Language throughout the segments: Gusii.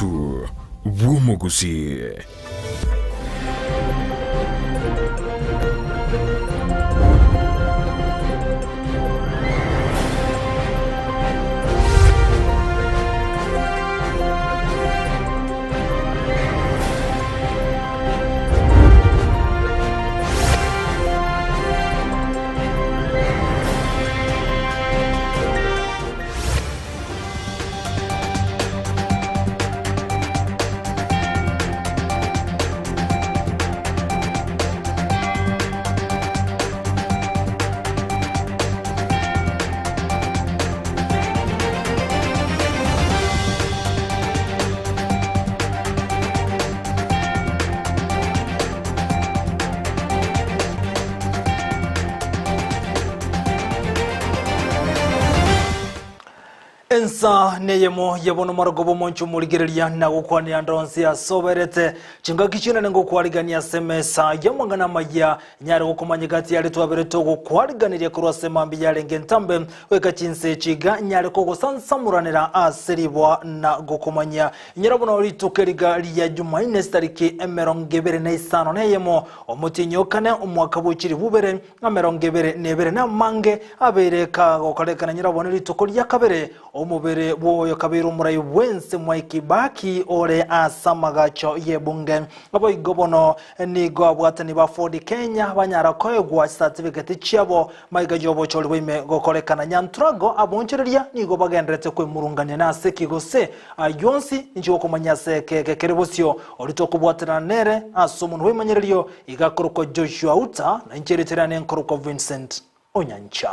Obogotu bw'omogusii. Ensa neyemo ya bono marogoba omonche omorigereria na gokwanera ande onsi ase oberete chingaki chinene ngokwarigania ase emesa y'amang'ana amaya nyare gokomanya gati yare twaberete ogokwariganeria korwa ase mambia yarenge entambe goika chinsa echi iga nyare kogosansamoranera ase riboa na gokomanya inyora bono rituko eriga ria Jumaine chitariki 21 omotienyi o kane omwaka bw'echiri bubere 21 namange abeire kagokorekana nyirabwo rituko ria kabere omobere bw'oyo kabeire omorai bw'ense Mwai Kibaki ore ase amagacho y'ebunge. Naboigo bono nigo abwatani ba Ford Kenya banyara koegwa chisatifigeti chiabo maiga y'obochori bwaime gokorekana. Nyanturago abonchoreria nigo bagenderete kwemurungania nase ki gose ayio onsi inche gokomanya ase ekeke kere bosio oria tokobwaterana nere ase omonwa bw'emanyererio iga akorokwa Joshua Uta na inche erieta riane nkorokwa Vincent Onyancha.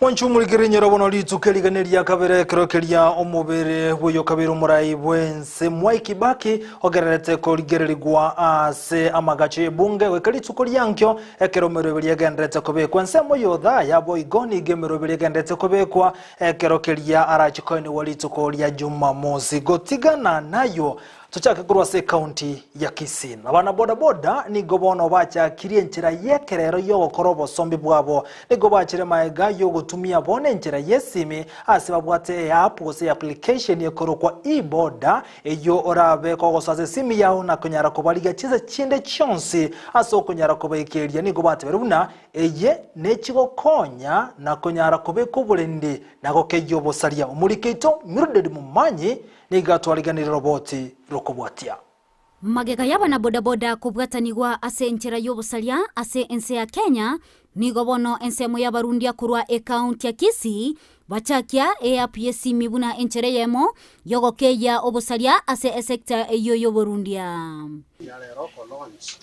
Mwanche omorikere nyora bono rituko erigana eria kabere ekero keria omobere bw'oyo kabere omorai bw'ense Mwai Kibaki ogererete korigererigwa ase amagacho y'ebunge goika rituko riankio ekero emeroberi egenderete kobekwa ensemo y'Othaya boigo nigo emeroberi egenderete kobekwa ekero keria arache koenigwa rituko ria Jumamosi gotigana nayo Tochake korwa ase ekaunti ya Kisii. Abana boda boda nigo bono bachakirie enchera y'ekerero y'ogokora obosombi bwabo. Nigo bachire maega y'ogotumia bono enchera y'esimi ase babwate eapp gose eapplication ekorokwa e-boda eyio orabe kogosoa ase esimi yao na konyara kobarigia chinsa chinde chionsi ase okonyara kobaikeria. Nigo batebirie buna eye nechigokonya na konyara kobeka oborendi na gokeyia obosaria. Omoriki oito Mildred Momanyi Nigo atwariganirie roboti rokobwatia. Magega y'abanabodaboda kobwatanigwa ase enchera y'obosaria ase ense ya Kenya, nigo bono ensemo y'abarundia korwa ekaunti ya Kisii bachakia eapp y'esimi buna enchera eyemo y'ogokeyia obosaria ase esecta eyio y'oborundia. Ya rero ko launch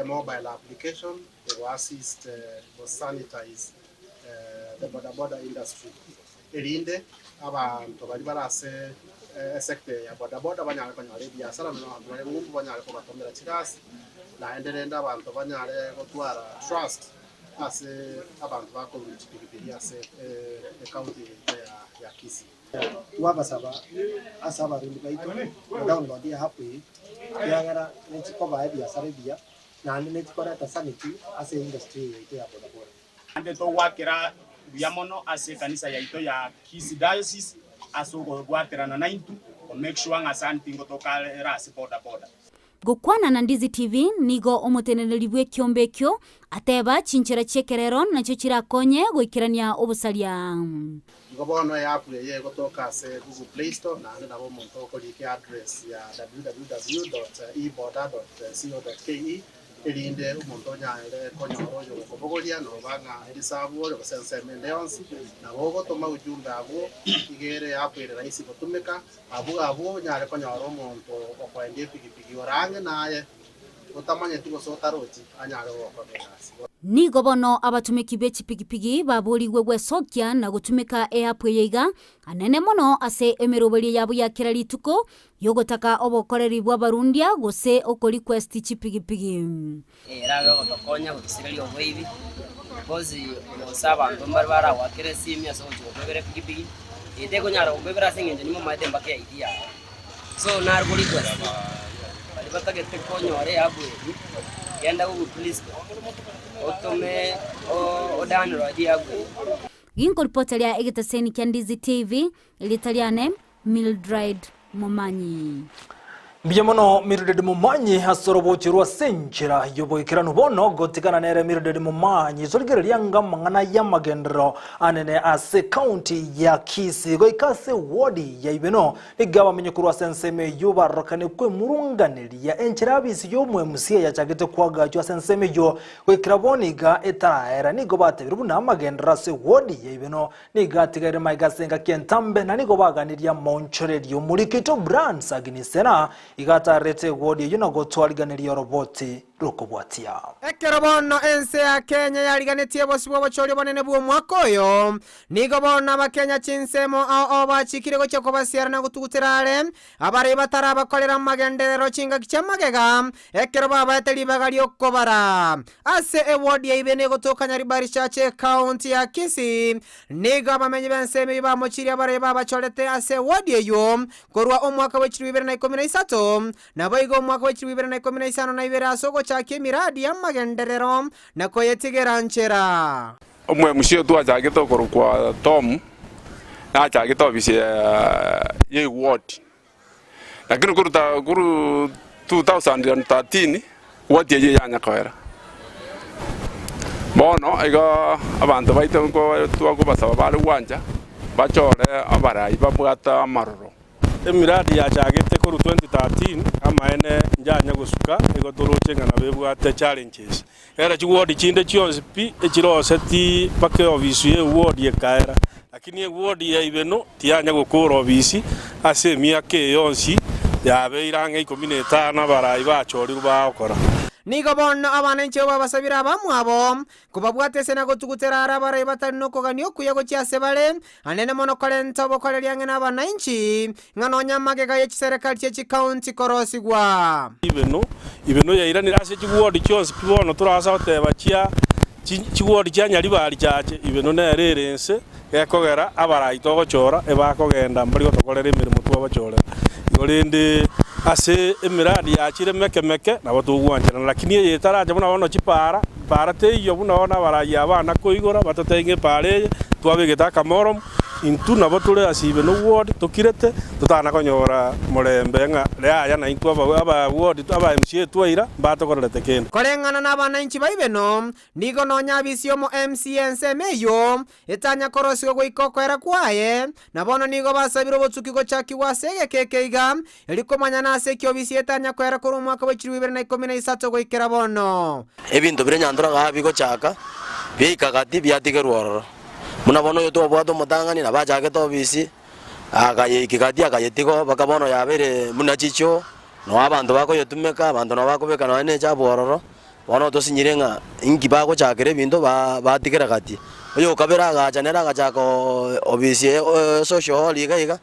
a mobile application ego assist go sanitize the bodaboda industry. Erinde abanto baria bare ase esecta eye ya bodaboda banyare konyora ebiasara, na abanto bare ng'umbu banyare kobatomera chigasi, naende rende abanto banyare gotwara trust ase abanto bakorwa chipigipigi ase ecounty yaito ya Kisii. Twabasaba ase abarundi baito godownload eapp eye, ekiagera nechikobaa ebiasara ebiya, naende nechikoreta sanity ase eindustry eye yaito ya bodaboda. Naende togoakera mbuya mono ase ekanisa yaito ya Kisii Diocese ase okobwaterana naintwe ko make sure ng'a sanity ngotoka ere ase boda boda. Gokwana na Ndizi TV, nigo omoteneneri bw'ekiombe ekio ateba chinchera chi'ekerero nachio chirakonye goikerania obosaria. Igo bono eapp eye egotoka ase Google Play Store naende nabo omonto okorika eaddress ya www dot eboda dot co dot ke erinde omonto onyare konyora oyogokobogoria, noba ng'a erisabu ore gose ensemo ende yonsi, nabo ogotoma ujumbe abwo, iga ere app ere rahisi gotumeka, abwo abwo onyare konyora omonto okoendia epigipigi ore ang'e naye, otamanyeti gose otarochi, anyare gogokora egasi. Nigo bono abatumeki be chipigipigi baborigwe gwesokia na gotumeka eapp eye iga anene mono ase emeroberio yabo ya kera rituko Y'ogotaka obokoreri bw'abarundia gose okoriquest chipigipigi. Erabe ogotokonya gotusireria oboibi, because gose abanto mbare baragwakere esimi ase ogochia gokoibera epigipigi, eye tekonyara gokoibera ase eng'encho nimomaete mpaka eID yago. So nare ko request baria. Baria batagete konyora eapp eye, genda Google Play Store otome o download eapp eye. Ginkoripoteria egeteseni kia Ndizi TV, erieta riane Mildred Momanyi. Mbuya mono Mildred Momanyi ase orobochi rwa ase enchera y'oboikeranu bono gotigana nere Mildred Momanyi torigereria anga amang'ana y'amagenderero anene ase county ya Kisii goika ase ward ya Ibeno nigo abamenyi korwa ase ensemo eyio barorokane kwemurunganeria enchera abisi y'omo-MCA yachagete koagachwa ase ensemo eyio goikera bono iga etaraera nigo batebire buna amagenderero ase ward ya Ibeno Nigo atigaire magega ase engaki entambe, na nigo baganirie amaonchorerio. Omoriki oito Brans Agnisena igo atarerete egwodi eyio na gotwariganeria oroboti rokobwatia. Ekero bono ense ya Kenya yariganetie obosio bw'obochori obonene bw'omwaka oyo, nigo bono Abakenya chinsemo ao ao bachikire gochia kobasiara na gotugutera are abarai batarabakorera amagenderero chingaki chi'amagega ekero babaete ribaga ri'okobara. Ase ewodi ya Ibena egotoka Nyaribari Church ekaunti ya Kisii, nigo abamenyi b'ensemo eyio bamochirie abarai babachorete ase ewodi eyio korwa omwaka bwe chilifu ibere na ikomi na isato, naboigo omwaka bwe chilifu ibere na ikomi na isano na ibere ase ogochakia emiradi y'amagenderero na koyetigera nchera. Omwemusia oyo twachagete okorokwa Tom, nachagete ofisi ya eward, Lakini koruta korwa 2013 ward eyio yanya koera. Bono igo abanto baito nko twakobasaba bare gwancha bachore abarai babwate amaroro. Emiradi yachagete korwa 2013 amaene njanya gosuka igo toroche ng'a nabo ebwate challenges. Ere chiwodi chinde chionsi pi echiroseti mpaka eofisi y'ewodi ekaera, lakini ewodi ya Ibeno tiyanya gokora ofisi ase emiaka eye yonsi yabeire ang'e ikomi na etano abarai bachorirwe bagokora. Nigo bono abana inche babasabire abamwabo, kobabwata ase na gotugutera are abarai batari nokogania okuya gochia ase bare, anene mono korenta obokoreri ang'e nabanainchi, ng'a nonya amagega ye chiserekari chie chikaunti korosigwa. Ibeno, Ibeno yairanire ase chigwodi chionsi pi bono torase goteba chia chigwodi chia Nyaribari chache, Ibeno nere ere ense gekogera abarai togochora ebakogenda mbari gotokorera emeremo twabachorera. Igo rende ase emiradi yachire meke meke nabo togwancherana lakini eye etaracha buna bono chipara, para teiyo buna bono abarai aba bana koigora batotebie ng'a epara eye twabegete akamoromo. Intwe nabo tore ase Ibeno ward tokirete, totana konyora morembe ng'a yaya naintwe aba ward aba MCA twaira mbatokorerete kende. Koreng'ana nabananchi ba Ibeno, nigo nonya abisi omo MCA ensemo eyio etanya korosigwa goika okoera kwaye, na bono nigo basabire obotsuki gochakigwa ase egeka eke iga, erio komanya nase eki obisi etanya koera korwa omwaka bwe chilifu ibere na ikomi na isato goikera bono. Ebinto biria nyantoraga aa bigochaka, biaika gati biatigerwa ororo. Buna bono oyo twabwate omotang'ani nabo achagete ofisi, akayeiki gati akayetiga oo mpaka bono yabeire buna chichoo, noo abanto bakoyetumeka, abanto nabo bakobeka nonye na echabu ororo, bono tosinyire ng'a inki bagochakera ebinto ba batigera gati. Oyo okabere agacha nere agachaka oo ofisi eye social hall iga iga,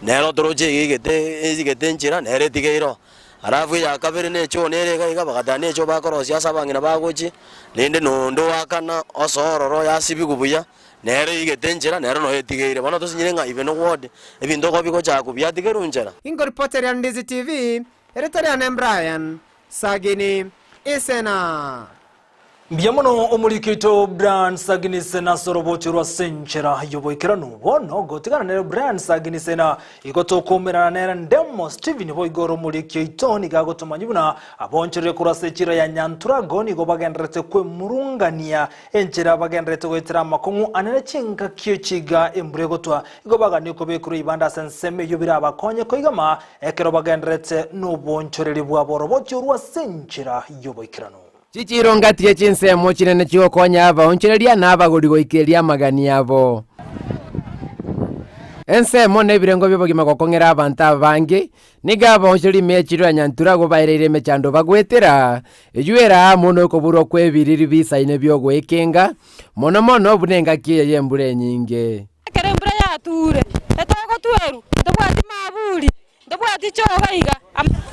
nere otoroche iga egete esigete enchera nere etigeire oo. Alafu eya kabere ne echoo nere iga iga, bagateba ne echoo bakorosia ase abang'ina bagochia, rende nonde oakana osoa ororo yasibigwa buya, nere eigete enchera, nere noyo etigeire. Bono tosinyire ng'a ibe nogwode, ebinto igo bigochakwa biatigerwe nchera. Inkoripoteria Ndizi TV, erieta riane Brian Sagini Isena. Mbuya mono omoriki oito Brian Saginisena ase orobocho rwa ase enchera y'oboikeranu. Bono gotigana nere Brian Saginisena igo tokoumerana nere Ndemo Stephen boigo ore omoriki oito nigo agotomanyia buna abonchorire korwa ase echiro ya Nyanturago nigo bagendererete kwemurungania enchera bagendererete goetera amakong'u anene chingaki chiga embura egotwa igo baganie kobekerwa ibanda ase ensemo eyio birabakonye koigama ekero bagendererete nobonchoreri bwabo orobocho rwa ase enchera y'oboikeranu. Chichiiro ngatige chinsemo chinene chigokonya abaonchoreria na abagori goikeria amagani abo. Ensemo na ebirengo bi'obogima gokong'era abanto abange, nigo abaonchoreria ime y'echiro ya Nyanturago baereire emechando bagwetera, eyio ere amo nokoburwa kw'ebiriri bisaine bi'ogoekenga, mono mono buna engaki eye y'embura enyinge. Ekero embura yature, etogotwerwa, ntobwati maburi, Ntobwati choga iga.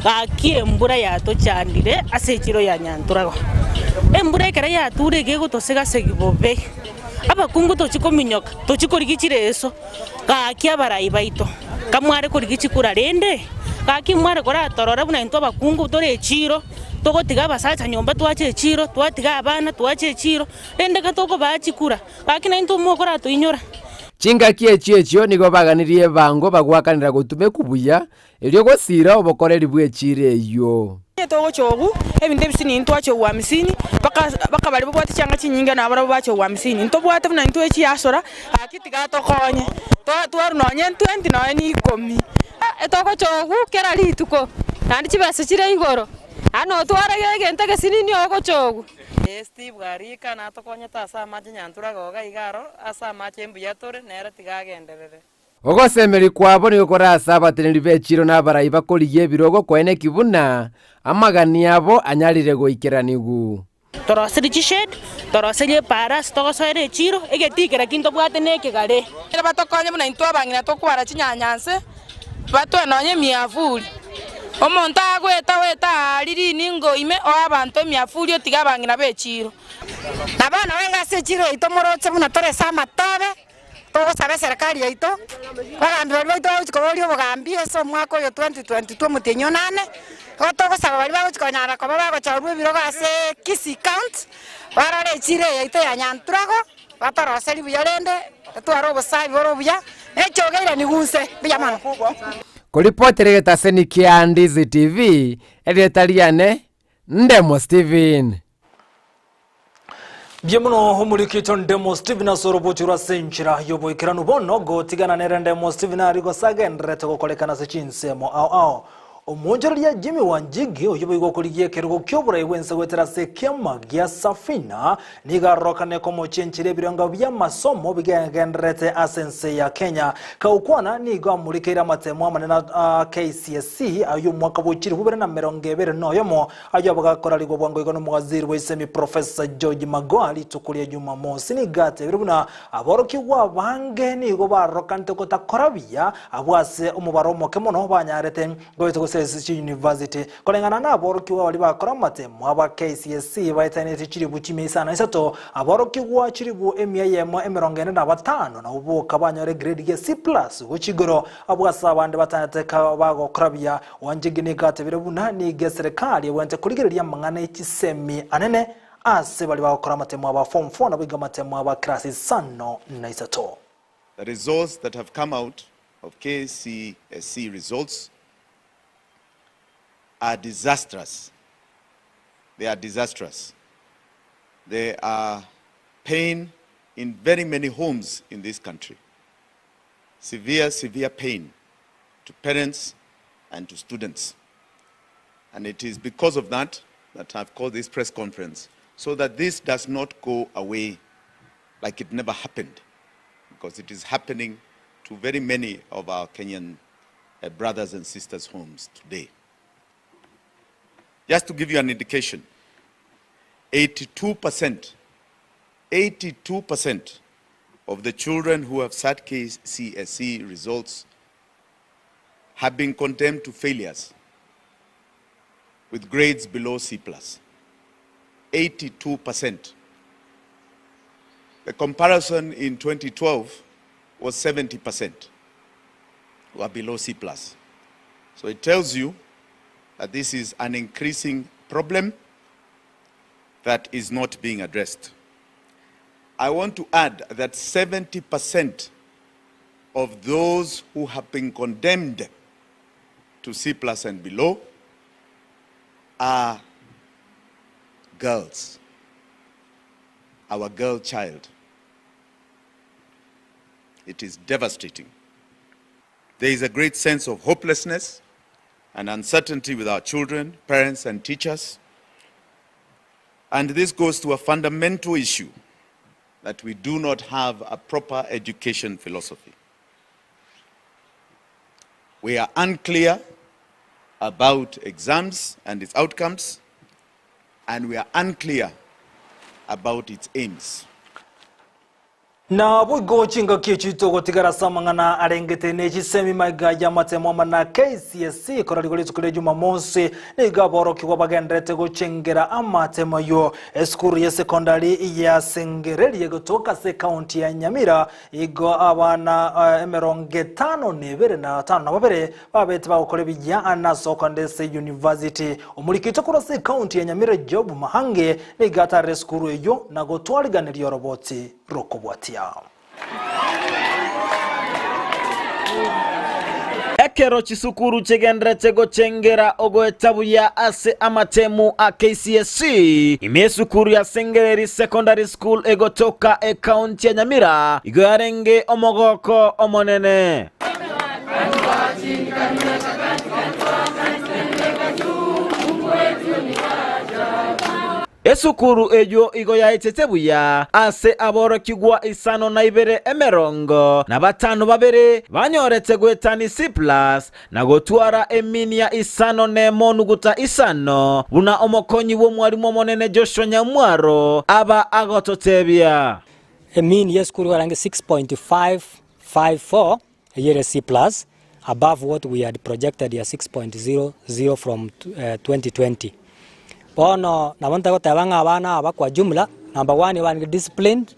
Gaki embura yatochandire ase echiro ya Nyanturago. Embura ekero yature iga egotosega-segi bobe. Abakungu tochi kominyoka, tochi korigia chireso, gaki abarai baito. Kamware korigia chikura rende, gaki mware koratorore buna intwe abakungu tore echiro, togotiga abasacha nyomba twacha echiro, twatiga abana twacha echiro, rende gatokobaa chikura, gaki naintwe mokoratoinyora. Chingaki echio echio nigo baganirie ebango bagwakanera gotumekwa buya, erio gosiira obokoreri bw'echiira eyio. Onye togocha ogu, ebinto ebisini ntwache ogwa hamsini, baka baka baria babwate chianga chinyinge nabarabwo bache ogwa hamsini. Ntobwate buna intwe echiasora, gaki tiga tokonye, twa twarwa nonye ntwenti nonye na ikomi. Etogocha ogu kera rituko, naende chibesa chire igoro, naende notware egento egesinini ogocha ogu. Ee Steve Arika natokonyete ase amache nyantura goga iga aro ase amache mbuya tore nere tiga agenderere. Ogosemeria kwabo nigo kore ase abateneneri b'echiiro na abarai bakorigia ebirogo koeneki buna amagani abo anyarire goikeranigwa. Toroserie chishade, toroserie epaara ase togosoera echiiro, egetii kera ki ntobwate nekegare. Ekero batokonye buna intwe abang'ina tokwara chinyanya nse, batoe nonya emiafuri. Omonto agoeta oeta aaria riningo ime oe abanto emiafuri otige abang'ina b'echiiro. Na bono genge ase echiiro yaito moroche buna tore ase amatobe, Togosaba eserekari yaito, abagambi baria baito bagochia koboria obogambi ase omwaka oyo 2022 omotienyi onane, igo togosaba baria bagochia konyara koba bagochorwa ebirogo ase Kisii County, barore echiro eye yaito ya Nyanturago, batoroserie buya rende, totware obosabi bore obuya, na echogeiraniwu nse, mbuya mono. Koripotera egetaseni kia Ndizi TV, erieta riane Ndemo Steven. Mbuya mono omoriki Ndemo Stephen ase orobocho rwa ase enchera y'oboikeranu bono gotigana nere Ndemo Stephen ari gose agendererete gokorekana ase chinsemo ao ao. Omoonchoreria Jimmy Wanjigi oyio boigo okorigia ekerogo ki'oborai bw'ense goetera ase ekiama gia Safina nigo arorokane komochia enchera ebirengo bi'amasomo bigendererete ase ense ya Kenya. Kagokwana nigo amorikeire amatemo amanene a KCSE ayio omwaka bwa chilifu bibere na emerongo ebere na oyomo Ayio abagakorarigwa bwango igo nomowaziri bw'esemi Professor George Magoha rituko ria Jumamosi nigo atebire buna aborokigwa abange nigo barokanete gotakora buya abwo ase omobaro omoke mono banyarete goeta gose ase chiuniversity. Koreng'ana naborokigwa baria bakora amatemo aba KCSE baetanetie chilifu chimia isano na isato, aborokigwa chilifu emia eyemo emerongo ene na batano nabwo boka banyore egrade ya C plus gochia igoro abwo ase abande batanete bagokora buya Wanjigi nigo atebire buna nigo eserekari egwenerete korigereria amang'ana e chisemi anene ase baria bagokora amatemo aba form 4 naboigo amatemo aba class isano na isato. The results that have come out of KCSE results are disastrous. They are disastrous. They are pain in very many homes in this country. Severe, severe pain to parents and to students. And it is because of that that I've called this press conference, so that this does not go away like it never happened, because it is happening to very many of our Kenyan uh, brothers and sisters' homes today. Just to give you an indication, 82%, 82% of the children who have sat KCSE results have been condemned to failures with grades below C+. 82%. The comparison in 2012 was 70% were below C+. So it tells you that this is an increasing problem that is not being addressed. I want to add that 70% of those who have been condemned to C plus and below are girls, our girl child. It is devastating. There is a great sense of hopelessness and uncertainty with our children, parents, and teachers. And this goes to a fundamental issue that we do not have a proper education philosophy. We are unclear about exams and its outcomes, and we are unclear about its aims. Naboigo chingaki echi togotigara ase amang'ana arengete ne chisemi maiga y'amatemo amo na KCSE korarigwa rituko ria Jumamosi, nigo aborokigwa bagendererete gochengera amatemo ayio. Esukuru ye sekondari ya Sengereri egotoka ase ekaunti ya Nyamira igo abana emerongo etano na ebere na atano na babere babete bagokora ebiya nase okogenda ase university. Omoriki oito korwa ase ekaunti ya Nyamira Job Mahange nigo atarire esukuru eyio na gotwariganeria oroboti rokobwatia. Ekero chisukuru chigenderete gochengera ogoeta buya ase amatemu a KCSE, ime esukuru ya Sengereri Secondary School egotoka ekaunti ya Nyamira igo yarenge omogoko omonene. Esukuru eyio igo yaetete buya ase aborokigwa isano na ibere emerongo na batano babere banyorete goetani C plus na gotwara eminia isano nemo nuguta isano, buna omokonyi bw'omwalimu omonene Joshua Nyamwaro aba agototebia. Emini y'esukuru igo yarenge 6.554 eyio ere C plus above what we had projected ya 6.00 from 2020. Bono nabo ntagoteba ng'a abana aba kwa jumla, number one barenge disciplined,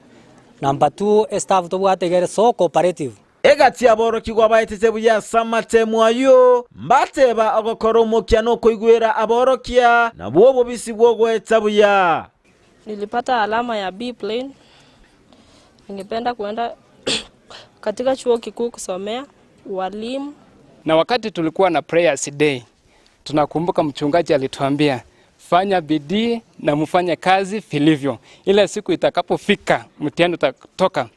number two estaff tobwate iga ere so cooperative. Egati aborokigwa baetete buya ase amatemo ayio, mbateba ogokora omokia nokoigwera aborokia, nabwo obobisi bw'ogoeta buya. Nilipata alama ya B plain. Ningependa kuenda katika chuo kikuu kusomea ualimu. Na wakati tulikuwa na prayers day, tunakumbuka mchungaji alituambia fanya bidii na mfanye kazi vilivyo. Ile siku itakapofika mtihani utatoka,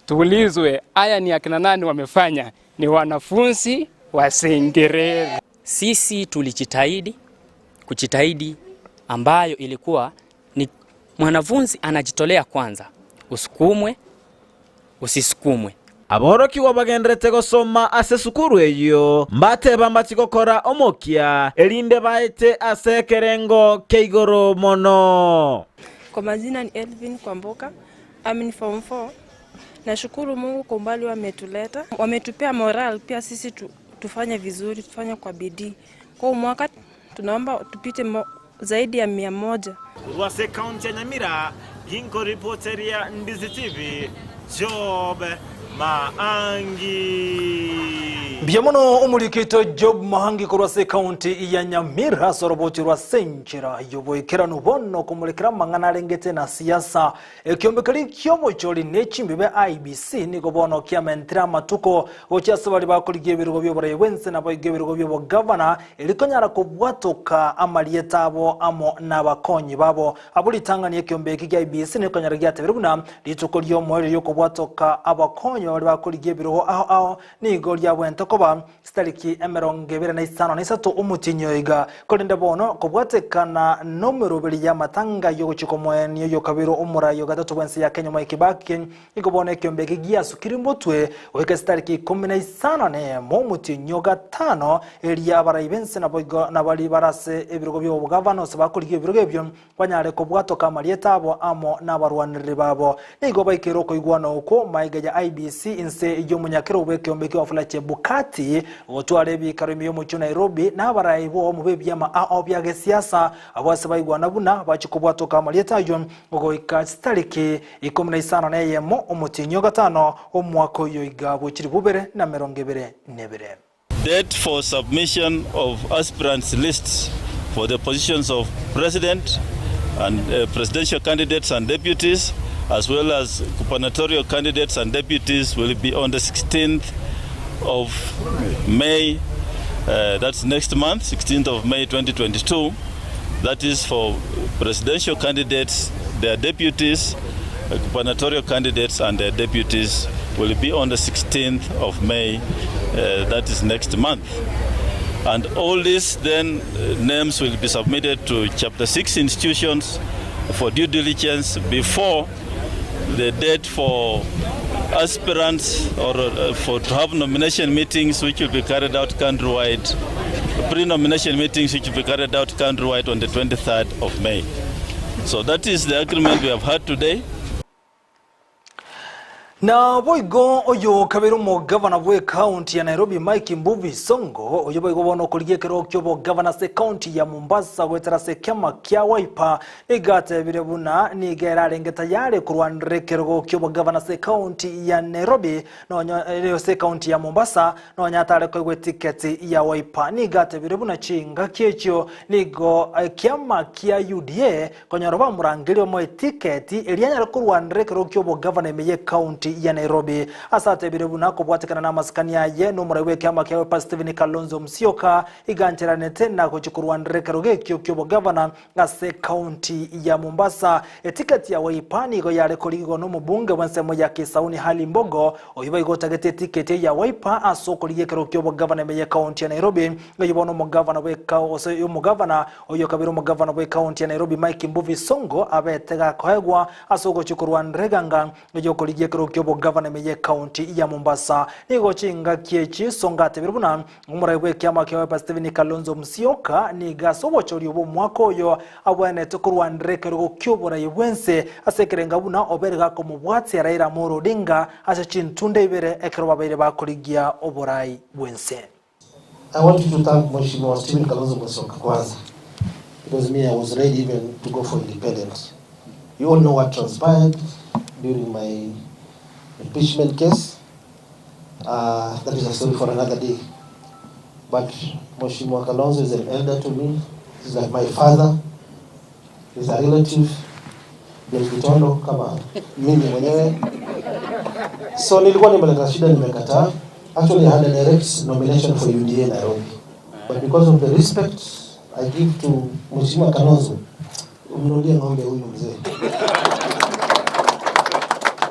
tuulizwe haya ni akina nani wamefanya, ni wanafunzi wa Sengereri. Sisi tulijitahidi kujitahidi ambayo ilikuwa ni mwanafunzi anajitolea kwanza, usukumwe usisukumwe. Aborokigwa bagenderete gosoma ase esukuru eyio mbateba mbachi gokora omokia, erinde baete ase ekerengo kia igoro mono. Kwa majina ni Elvin Kwamboka, I'm in form 4. Nashukuru Mungu kwa umbali wametuleta, wametupea moral pia sisi tu, tufanye vizuri, tufanye kwa bidii. Kwa huu mwaka tunaomba tupite mo, zaidi ya 100. Korwa ase ekaunti ya Nyamira, ginkoripoteria Ndizi TV, Job Maangi. Mbuya mono omoriki oito Job Mahangi korwa ase ekaunti ya Nyamira ase orobochi rwa Senchera y'oboikeranu bono komorekera amang'ana arengete na siasa. Ekiombe keria ki'obochori ne chimbibe IEBC nigo bono kiamentire amatuko gochia ase baria bakorigia ebirogo bi'oborai bw'ense naboigo ebirogo bi'obogavana erio konyara kobwatoka amarieta abo amo nabakonyi babo. Abwo ritang'ani ekiombe eki kia IEBC nikonyara giatebire buna rituko ri'omoerio ri'okobwatoka abakonyi baria bakorigia ebirogo ao ao nigo riabwente koba Chitariki 23 omotienyi oyo iga, korende bono kobwatekana nomeroberi y'amatanga y'ogochika omoeni oyokabere omorai o gatato bw'ense ya Kenya Mwai Kibaki, nigo bono ekiombe eke giasukire motwe goika chitariki 15 omotienyi o gatano, erio abarai b'ense naboigo nabari bare ase ebirogo bi'obogavana gose bakorigia ebirogo ebio Banyare kobwatoka amarieta abo amo nabarwanereri babo. Nigo baikeire okoigwana okwo maiga ya IEBC inse y'omonyakerogo bw'ekeombe kia Wafula Chebukati gotwara ebikaro ime y'omochie o Nairobi na abarai b'obomo b'ebiama ao bia gesiasa abwo ase baigwana buna bachie kobwatoka amarieta ayio goika chitariki 15 omotienyi o gatano omwaka oyo iga bwe chilifu bibere na emerongo ebere nebere. Date for submission of aspirants lists for the positions of President and presidential candidates and deputies as well as gubernatorial candidates and deputies will be on the 16th of May, that's next month, 16th of May 2022. That is for presidential candidates, their deputies, gubernatorial candidates and their deputies will be on the 16th of May, uh, that is next month. And all these then uh, names will be submitted to Chapter 6 institutions for due diligence before the date for aspirants or uh, for to have nomination meetings which will be carried out countrywide, pre-nomination meetings which will be carried out countrywide on the 23rd of May. So that is the agreement we have had today. Naboigo oyo kabere omogavana bw'ekaunti ya Nairobi Mike Mbuvi Sonko oyo boigo bono okorigia ekero ki'obogavana ase ekaunti ya Mombasa goetera ase ekiama kia Wiper nigo atebire buna nigo ere arenge tayari korwanera ekerogo ki'obogavana ase ekaunti ya Nairobi nonya ase ekaunti ya Mombasa nonya atare koegwa etiketi ya Wiper. Nigo atebire buna chingaki echio nigo ekiama kia UDA Konyora bamorangerie omoe etiketi eria anyare korwanera ekerogo ki'obogavana ime y'ecounty ya Nairobi. Ase atebire buna kobwatekana namasikani aye nomorai bw'ekiama kia Wiper Stephen Kalonzo Musyoka iga ancheranete na gochia korwanera ekerogo ekio ki'obogavana ase ecounty ya Mombasa. Etiketi ya Wiper nigo yare korigigwa nomobunge bw'ensemo ya Kisauni Harley Mbogo oyio boigo otagete etiketi eyio ya Wiper ase okorigia ekerogo ki'obogavana ime y'ecounty ya Nairobi. Oyio bono omogavana bw'eka gose omogavana Oyio kabere omogavana bw'ekaunti ya Nairobi Mike Mbuvi Sonko abete gakoegwa ase ogochia korwanera eganga y'okorigia ekerogo ki'obogavana ime y'ekaunti ya Mombasa. Nigo chingaki echi Sonko atebire buna omorai bw'ekiama kia Wiper Stephen Kalonzo Musyoka nigo ase obochoria bw'omwaka oyo abwenerete korwanera ekerogo ki'oborai bw'ense ase ekerenga buna obere gakomobwatia Raila Amolo Odinga ase chintunda ibere ekero babeire bakorigia oborai bw'ense. I want you to thank Mheshimiwa Stephen Kalonzo Musyoka kwanza because me I was ready even to go for independence. You all know what transpired during my impeachment case. That is a story for another day. But Mheshimiwa Kalonzo is an elder to me. He's like my father. He's a relative. Ni mkitondo kama mimi mwenyewe. So nilikuwa nimeleta shida, nimekataa. Actually, I had a direct nomination for UDA Nairobi. But because of the respect I give to Mheshimiwa Kalonzo, umnunulie ng'ombe huyu mzee.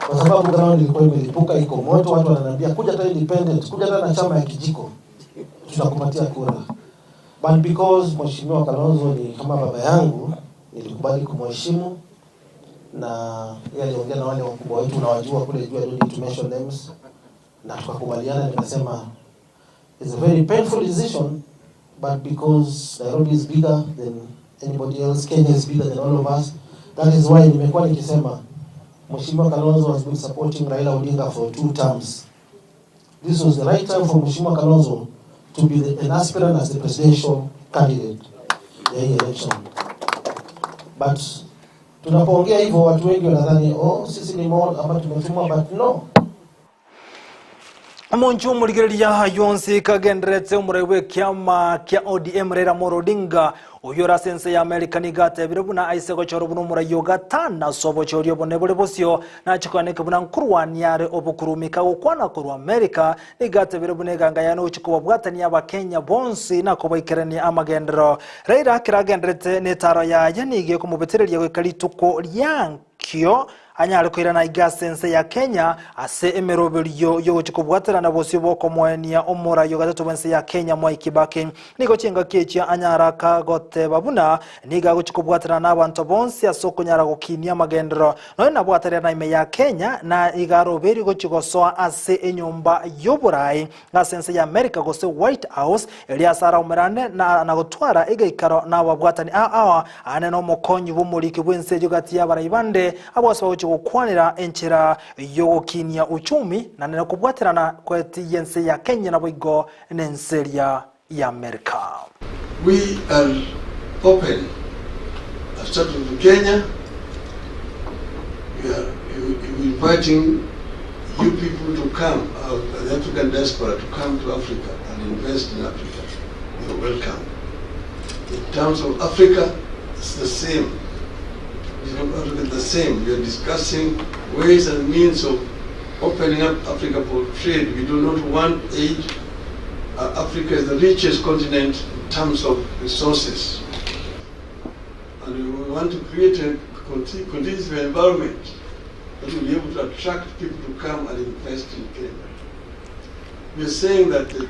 Kwa sababu ground ilikuwa imelipuka, iko moto, watu wananiambia kuja hata independent, kuja hata na chama ya kijiko, tutakupatia kura. But because Mheshimiwa Kalonzo ni kama baba yangu, nilikubali kumheshimu na yeye aliongea na wale wakubwa wetu unawajua kule juu, I don't need to mention names, na tukakubaliana, nikasema it's a very painful decision but because Nairobi is bigger than anybody else, Kenya is bigger than all of us. That is why nimekuwa nikisema Mheshimiwa Kalonzo has been supporting Raila Odinga for 2 terms. This was the right time for Mheshimiwa Kalonzo to be an aspirant as the presidential candidate ya hii election. But tunapoongea hivyo watu wengi wanadhani oh, sisi ni mall ama tumetumwa, but no. Omonche omorigereria yonsi kagenderete omorai bw'ekiama kia ODM Raila Amolo Odinga oyio ore ase ense ya America nigo atebire buna aise gochorwa buna omorai o gatano ase obochori obone bore bosio nachikoaneke buna nkorwania are obokurumika gokwana korwa America nigo atebire buna eganga yaye nogochia kobabwatania abakenya bonsi na kobaikerania amagenderero. Raila ekero agenderete na etaro yaye nigo ekomobetereria goika rituko riankio anyare koirana iga ase ense ya Kenya ase emeroberio y'ogochia kobwaterana bosio bw'okomoenia omorai o gatato bw'ense ya Kenya Mwai Kibaki. Nigo chingaki echio anyare akagoteba buna nigo agochia kobwaterana n'abanto bonsi ase okonyara gokinia amagenderero nonya nabwaterana ime ya Kenya na iga aroberie gochia gosoa ase enyomba y'oborai ase ense ya America gose White House eria ase araumerane na na gotwara egeikaro nababwatani aa ane nomokonyi bw'omoriki bw'ense eyio gati y'abarai bande abwo ase bagochia gokwanera enchera y'ogokinia uchumi na nere kobwaterana kweti y'ense ya Kenya naboigo n'ense eria ya America. We are open. I've started with Kenya. We are inviting you people to come, the African diaspora, to come to Africa and invest in Africa. You're welcome. In terms of Africa, it's the same. In Africa, the same. We are discussing ways and means of opening up Africa for trade. We do not want aid. Africa is the richest continent in terms of resources. And we want to create a conducive environment that will be able to attract people to come and invest in Kenya. We are saying that the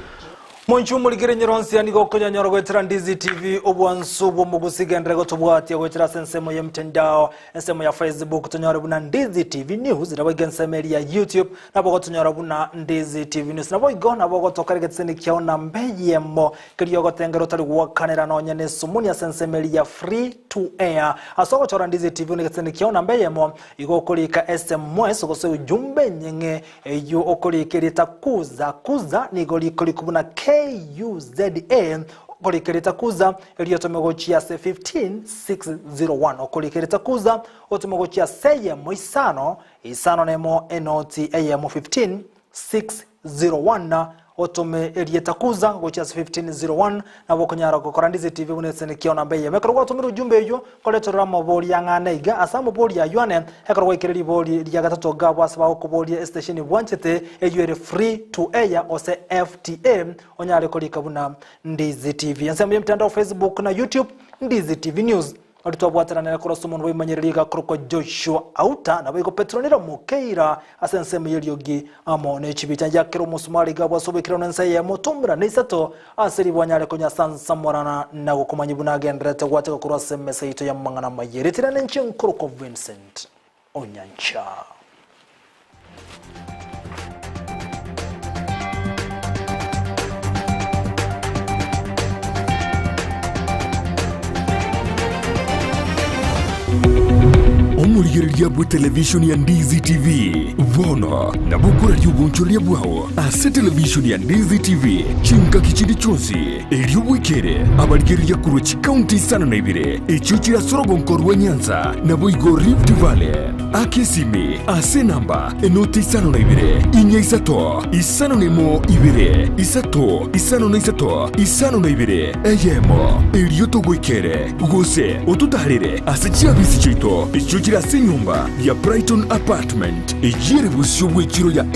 Monchu omorikere nyeronsia nigo okonyanyora goetera Ndizi TV obwansu bw'omogusi gendere gotobwatia goetera ase ensemo ya mtandao ensemo ya Facebook tonyore buna Ndizi TV News nabo iga ensemo eri ya YouTube nabo gotonyora buna Ndizi TV News nabo igo nabo gotokora egetiseni kiao namba eyemo keria ogotengera otari gwakanera nonya na esumuni ase ensemo eri ya free to air ase ogochora Ndizi TV na egetiseni kiao namba eyemo igo okorika SMS gose ujumbe enyeng'e Eyio okorika erieta Kuza, Kuza nigo rikorikwa buna K-U-Z-A, okorika erieta Kuza erio otome gochia ase 15601. Okorika erieta Kuza otome gochia ase eyemo isano, isano nemo enoti eyemo 15601 otome erieta Kuza gochia ase 1501 nabo okonyara gokora Ndizi TV buna esene kiao namba eyemo. Ekero gwatomire ujumbe eyio Koretorera amabori ang'ana iga ase amabori ayio ane, ekero gwaikire ribori ria gatato gabo ase bagokoboria esitesheni bwanchete, eyio ere Free to Air gose FTA, onyare korika buna Ndizi TV. Ensemo y'emtandao Facebook na YouTube, Ndizi TV News. Aria twabwateranire korwa ase omonto bw'ebimanyererio iga akorokwa Joshua Auta, naboigo Petronila Mokeira ase ensemo y'eriogi amo ne chibicha njakera omosumari iga bwase oboikeranu ense eyemo tomera na isato Ase ribu anyare konyasansamorana na gokomanya buna agendererete gwateka korwa ase emesa yaito y'amang'ana amaya. Ritirana inche nkorokwa Vincent Onyancha. Omorigereria bwe televishoni ya Ndizi TV bono nabo okoraria obonchoreria bwao Ase televishoni ya Ndizi TV chingaki chinde chionsi, erio bwekere abarigereria korwa chikaunti isano na ibere echio chire ase orogonko rwa Nyanza naboigo Rift Valley. Aka esimi ase enamba enoti isano na ibere, inya isato, isano na emo ibere, isato, isano na isato, isano na ibere, eyemo, erio togoikere gose ototarere ase chiabisi chiaito echio chire ase enyomba ya Brighton Apartment eyio ere bosio bw'echiro ya.